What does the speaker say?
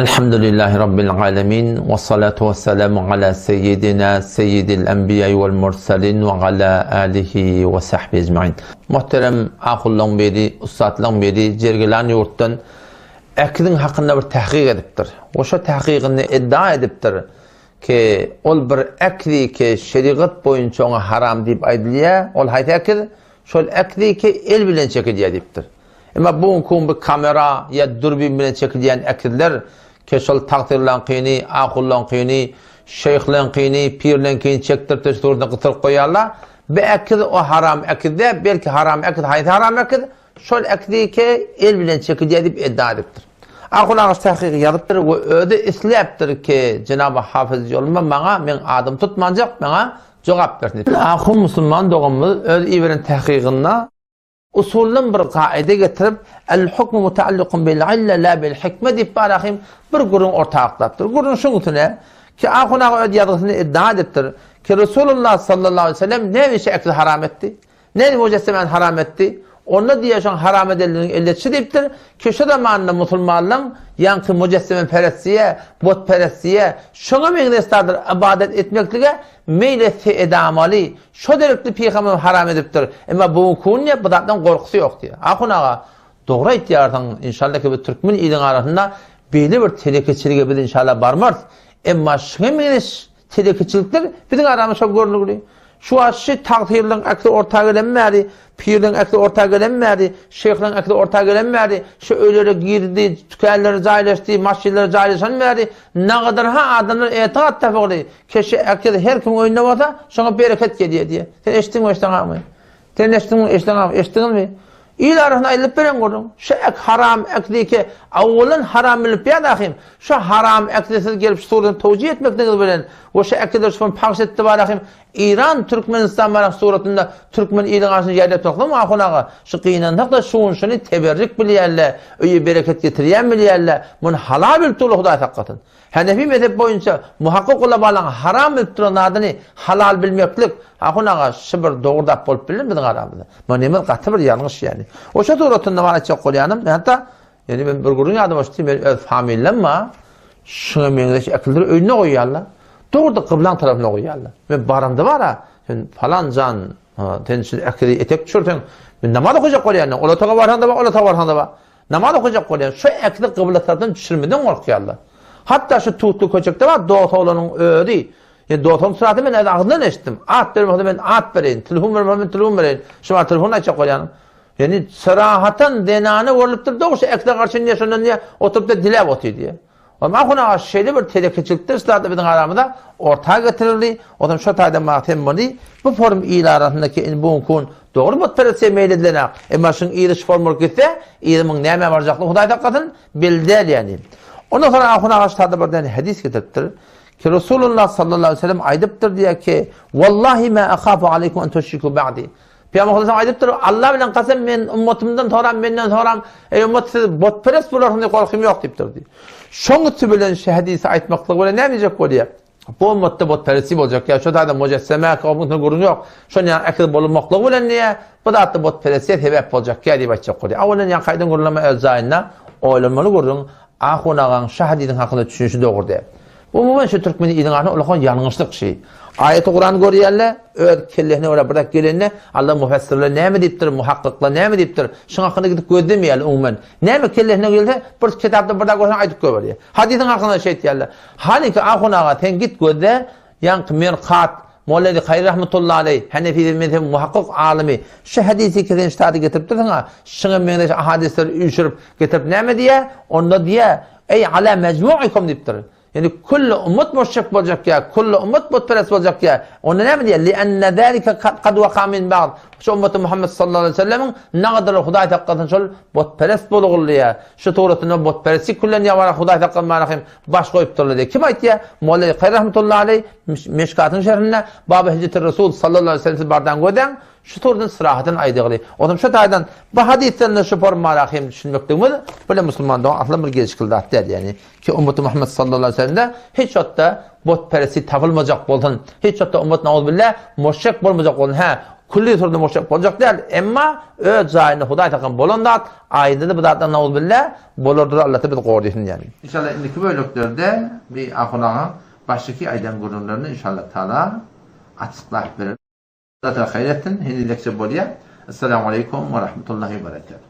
Elhamdülillahi Rabbil alemin ve salatu ve selamu ala seyyidina seyyidil enbiya vel mursalin ve ala alihi ve sahbihi ecmain. Muhterem ahullaň biri, ussatlaň biri Jergilan ýurtdan äkiziň hakynda bir tahkyk edipdir. We şo tahkygynda iddia edipdir ki ol bir äkizi ki şerigat boýunça oňa haram diýip aýdylýar. Ol haýsy äkiz? Şol äkizi ki el bilen çekilýär diýipdir. Emma bu günki gün bu kamera ýa dürbin bilen çekilýän ekizler ke şol tagtyrlaňkyny, ahullaňkyny, şeýhleňkini, pirleňkini çekdirip-de suratyna gysyryp goýýarlar. Bu ekiz o haram ekiz däl, belki haram ekiz haýsy haram ekiz? Şol ekizi ke el bilen çekilýär diýip iddia edipdir. Ahun aga şu tahkygy ýazypdyr we özi isläpdir ki, Jenaby Hafyz Ýolma maňa meň adymy tutmanjak maňa jogap bersin diýip. Ahun musulman doganymyz öz iberen tahkygynda Usuldan bir kaide getirip, El-hukmu mutaallikun bil-ille la bil-hikme diýip barahym bir gürrüň orta aklapdyr. Gürrüň şuň üstüne ki, Ahun aga öz ýazgysynda iddia edipdir ki, Resulullah sallallahu aleýhi we sellem näme işe ekli haram etdi? Näme mujessemeni haram etdi? Onda diýýär şoň haram edenliginiň elleti şu diýipdir ki, şu zamanda musulmanlaň ýaňky mujessemeperestlige, butperestlige, şoňa meňzeş zatlara ybadat etmeklige meýl etse edamaly, Şo derekli pygamber haram edipdir. Emma bu günki gün diýip bu zatdan gorkusy ýok diýýär. Ahun aga, dogry aýtýarsyň, inşallah ki biz türkmen iliň arasynda beýle bir telekeçilige biz inşallah barmarys. Emma şuňa meňzeş telekeçilikler biziň aramyzda şo görnükli. Şu wagt şu tagtyrlaryň ähli orta gelen bäri, pirleriň ähli orta gelen bäri, şeýhleriň ähli orta gelen bäri, şu öýlere girdi, tükänlere jaýlaşdy, maşynlara jaýlaşan bäri, nagadar-ha adamlar etigat tapygyly, Keşe äkide her kimiň öýünde bolsa, şoňa bereket gelýär diýýär. Sen eşitdiňmi, eşdeňakmy? Sen eşitdiňmi, eşdeňakmy? Eşitdiňizmi? Il arasynda aýdylyp beren gürrüň. Şu ek haram ek diýke, awwalan haram bilip ýa dahim. Şu haram ekde siz gelip şu suratyny towjih etmekligiňiz bilen we şu ekide şu pahş etdi bar ahim. Iran Türkmenistan bar suratynda türkmen iliň arasynda ýaýlap dursaň ahun aga, şu gynansak-da şu gün şuny teberrik bilýärler, öýe bereket getirýän bilýärler. Muny halal bilip durlar Hudaý saklasyn. Hanefi mezhep boýunça muhakkyk ulamalaryň haram bilip duran zadyny halal bilmeklik, ahun aga, şu bir dogry zat bolup bilermi biziň aramyzda? Munymyz gaty bir ýalňyş ýaly. Oşa suratynda bar aýtjak bolýanym, hatda ýani men bir gürrüň ýadyma düşdi, men öz familiýam bar, şuňa meňzeş äkildir öýünde goýýarlar. Dogry gyblaň tarapyna goýýarlar. Men baramda bar-a, sen falan jan, sen şu äkili etek düşürseň, men namaz okajak bolýan, ol otaga barsaň-da bar, ol otaga barsaň-da bar. Namaz okajak bolýan şu äkli gybla tarapdan düşürmeden gorkýarlar. Hatda şu tutly köçekde bar dos oglanyň özi. Ýa dosuň suraty men öz agzyndan eşitdim. At bermese men at bereýin, telefon bermese men telefon bereýin. Şu bar telefon aýtjak bolýan. Ýani syrahatan zenana görlüpdir dogşy äkli garşy diýe şondan diýe oturyp-da diläp otyr diýe. Ondan ahun aga şeýle bir telekeçilikdir şu biziň aramyza orta getirildi. Ondan şu taýdan maňa sen muny bu forum il arasyndaky indi bu gün dogry butperestlige meýil edilenak. Emma şuň yzy şu form bolup gitse, yzy muň nämä barjaklygy Hudaý saklasyn, belli däl ýani. Ondan soň ahun aga şu taýda bir däne hadys getiripdir. Ki Resulullah sallallahu aleyhi ve sellem aýdypdyr diýär ki, Wallahi ma akhafu aleykum an tuşriku ba'di. Pygamber sallallahu aýdypdyr, Allah bilen kasam men ummatymdan soram, menden soram, eý ummat siz butperest bolarsyňyz diýip gorkym ýok diýipdir diýip. Şoň üsti bilen şu hadysy aýtmaklyk bilen näme diýjek bolýar? Bu ummatda butperestlik boljak ýa şu taýda mujesseme kowmusyna gürrüň ýok. Şon ýaly äkiz bolunmaklygy bilen diýä, bu zatda butperestlige sebäp boljak ýa diýip aýtjak bolýar. Awaldan ýaňky aýdan gürrüňleme öz jaýynda oýlanmaly gürrüň. Ahun agaň şu hadysyň hakynda düşünişi dogry däl. Umuman şu türkmen iliň arasynda ullakan ýalňyşlyk şi. Aýaty Kuran görýärler, öz kellesine görä bir zat gelende, Allah mufassirler näme diýipdir, muhakkyklar näme diýipdir, şuň hakynda gidip gözlemeýärler umuman. Näme kellesine gelse, bir kitapda bir zat görse aýdyp goýberýär. Hadysyň hakynda şeýtýärler. Hanyki ahun aga sen git gözle, ýaňky Mirkat, Molla Kaýy rahmetullahi aleý, Hanefi mezhebiň muhakkyk alymy, şu hadysy ki sen ştada getiripdirsiň-a, şuňa meňzeş ahadyslary üýşürip getirip näme diýýär? Onda diýýär, Eý ala mejmuikum diýipdir. Ýani külli ummat müşrik boljak ýa, külli ummat butperest boljak ýa. Onda näme diýýär? Li'enne zalika kad waka min ba'd. Şu ummaty Muhammed sallallahu aleyhi ve sellemiň nagadyr Hudaý saklasyn şol butperest bolugly diýýär. Şu suratynda butperestlik küllen ýa bara Hudaý saklasyn barahym baş goýupdyrlar diýýär. Kim aýtýar? Molla Kaýy rahmetullahi aleyh Meşkatyň şerhinde Baba Hijretir Resul sallallahu aleyhi ve sellem siz bardan gözäň. Şu turdan syrahatyn aýdygly. Onam şu taýdan bu hadysdan da şu formara hem düşünmekligimiz bile musulman dogan asla bir gelişikli zat däl ýani. Ki ummaty Muhammed sallallahu aleyhi ve sellemde hiç wagtda butperestlik tapylmajak bolsun. Hiç wagtda ummat nauzbillah müşrik bolmajak bolsun. Hä, Külli sürüni boşap boljak däl. Emma öz jaýynda Hudaý takan bolan zat, aýynda-da bu zatlar nauzubilla bolardyr Alla bizi gorsyn diýýän. Inşallah indiki böleklerde bir ahun agaň başdaky aýdan gürrüňlerini inşallah taala açyklap berer. Alla taala haýyr etsin. Henizekçe bolýar. Essalamu aleýkum we rahmetullahi we berekatuh.